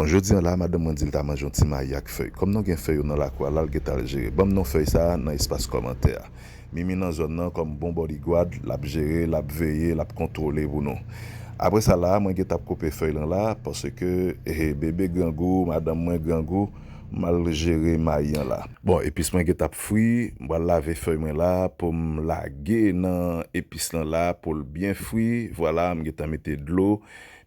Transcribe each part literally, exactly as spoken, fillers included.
Bon, jodi a la, madanm mwen di l ta manje yon ti mayi ak fèy. Kòm nou gen fèy yo nan lakou a la, l gentan al jere. Ban m non fèy sa a nan espas kòmantè a. Mimi nan zòn nan kòm bon bodyguard, l ap jere, l ap veye, l ap kontwole pou nou. Apre sa la, mwen gentan ap koupe fèy lan la, paske, eh, bebe grangou, madanm mwen grangou, m al jere mayi an la. Bon, epis mwen gentan ap fri, m pral lave fèy mwen la pou m lage nan epis lan la pou l byen fri. Vwala, m gentan mete dlo.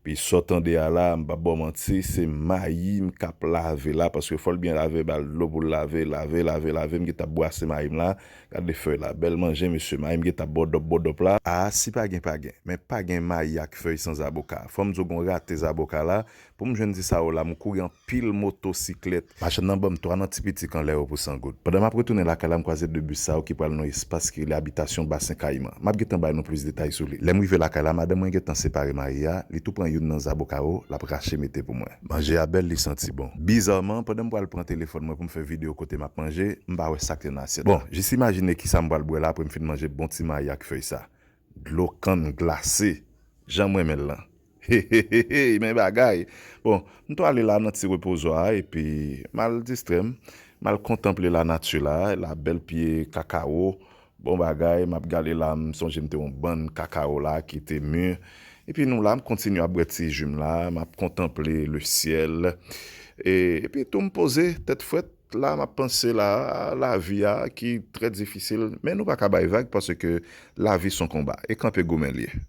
Pi sa w tande a la, m p ap ba w manti, se mayi m k ap lave la, paske fò l byen lave, ba l dlo pou l lave, lave, lave, lave, m gentan ap bwase mayi m la. Gade fèy la, bèl manje, mesye, mayi m gentan ap bòdòp, bòdòp la. A, si pa gen, pa gen. Men pa gen mayi ak fèy san zaboka. Fò m di w gon rate zaboka la, pou m jwenn di sa yo la, m kouri anpil motosiklèt. Machann nan ban m twa nan ti pitik anlè yo pou san goud. Pandan m ap retounen lakay la, m kwaze de bis sa yo ki pral nan espas ki rele Abitasyon Basen Kayiman. M ap gentan bay nou plis detay sou li. Lè m rive lakay la, madanm mwen gentan separe mayi a, li tou pran youn nan zaboka yo, l ap rache mete pou mwen. Manje a bèl, li santi bon. Bizaman, pandan m pral pran telefòn mwen pou m fè videyo kote m ap manje, m pa wè sa k te nan asyèt la. Bon, jis imajine kisa m pral bwè la apre m fin manje bon ti mayi ak fèy sa. Dlo kann glase, jan m renmen l lan. Hey, hey, hey, hey, men bagay. Bon, m tou ale la nan ti repozwa a, epi m al distrè m, m al kontanple lanati la, la bèl pye kakawo. Bon bagay, m ap gade la, m sonje m te yon bann kakawo la ki te mi. Epi nou la, m kontinye ap bwè ti ji m la, m ap kontanple le syèl. E, epi tou m poze, tèt frèt, la, m ap panse la, lavi a ki trè difisil, men nou pa ka bay vag paske lavi s on konba. E kanpe goumen l ye.